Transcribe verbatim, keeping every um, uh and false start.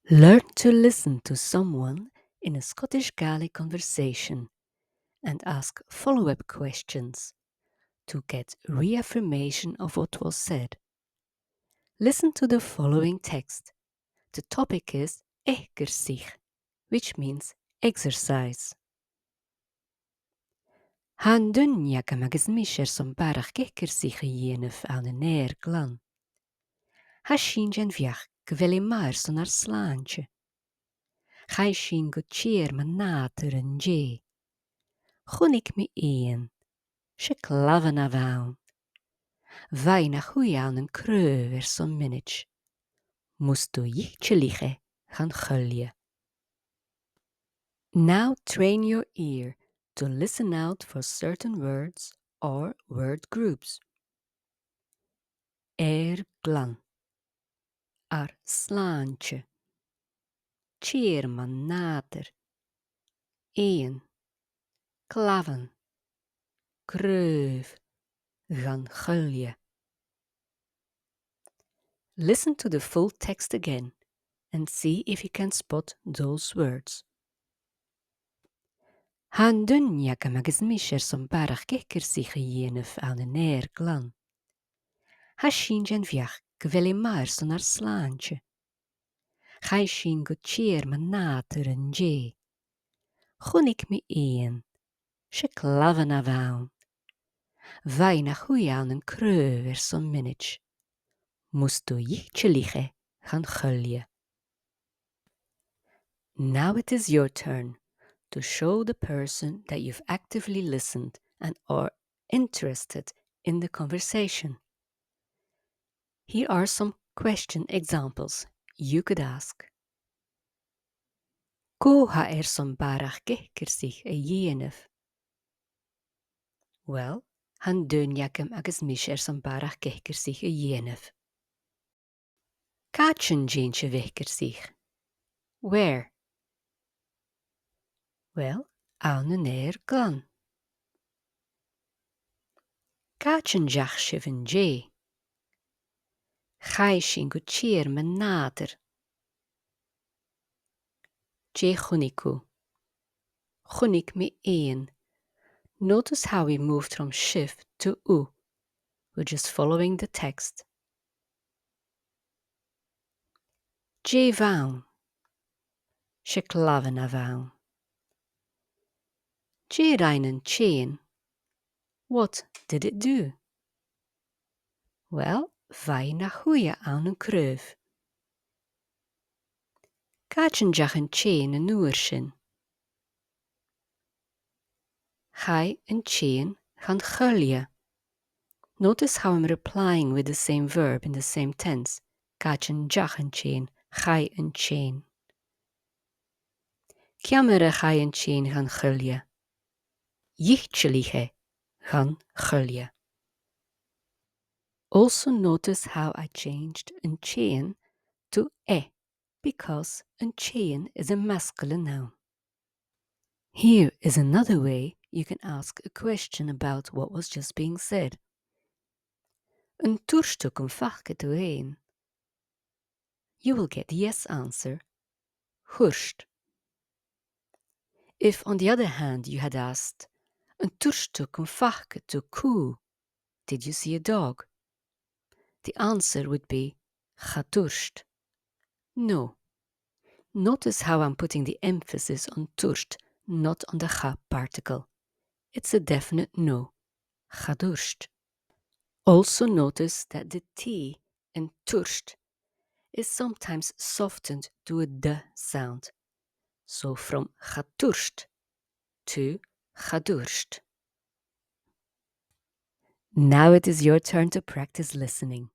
Learn to listen to someone in a Scottish Gaelic conversation and ask follow-up questions to get reaffirmation of what was said. Listen to the following text. The topic is eacarsaich, which means exercise. Tha an duine agam agus mise airson barrachd eacarsaich a dhèanamh ann an ear glan. Tha sinn den bheachd gu bheil e math airson ar slàinte. Chaidh sinn gu tìr-mòr nàdarra an-dè. Chunnaic mi eun. 'S e clabhan a bh' ann. Bha i na shuidhe ann an craobh airson mionaid. Mus do dh'itealaich e dhan choille. Now train your ear to listen out for certain words or word groups. Ear glan. Ar slàinte. Tìr-mòr nàdarra. Eun. Clabhan. Craobh. Dhan choille. Listen to the full text again and see if you can spot those words. Tha an duine agam agus mise airson barrachd eacarsaich a dhèanamh ann an ear glan. Tha sinn den bheachd gu bheil e math airson ar slàinte. Chaidh sinn gu tìr-mòr nàdarra an-dè. Chunnaic mi eun. 'S e clabhan a bh' ann. Bha i na shuidhe ann an craobh airson mionaid. Mus do dh'itealaich e dhan choille. Now it is your turn to show the person that you've actively listened and are interested in the conversation. Here are some question examples you could ask. Cò tha airson barrachd eacarsaich a dhèanamh? Well, tha an duine agam agus mise airson barrachd eacarsaich a dhèanamh. Càit an dèan sibh eacarsaich? Where? Well, ann an ear glan. Càit an deach sibh an-dè? Chaidh sinn gu tìr-mòr nàdarra. Dè chunnaic thu? Chunnaic mi eun. Notice how we moved from sibh to thu. We're just following the text. Dè bh' ann? 'S e clabhan a bh' ann. Dè rinn an t-eun? What did it do? Well, bha i na shuidhe ann an craobh. Càit an deach an t-eun an uair sin? Chaidh an t-eun dhan choille. Notice how I'm replying with the same verb in the same tense. Càit an deach an t-eun? Chaidh an t-eun. Ciamar a chaidh an t-eun dhan choille? Dh'itealaich e dhan choille. Also notice how I changed an t-eun to e, because an t-eun is a masculine noun. Here is another way you can ask a question about what was just being said. An tuirt thu gum faca tu eun? You will get the yes answer. Thuirt. If, on the other hand, you had asked, an tuirt thu gum faca tu cù? Did you see a dog? The answer would be, cha tuirt. No. Notice how I'm putting the emphasis on tuirt, not on the cha particle. It's a definite no. Cha tuirt. Also notice that the T in tuirt is sometimes softened to a d sound. So from cha tuirt to cha tuirt. Now it is your turn to practice listening.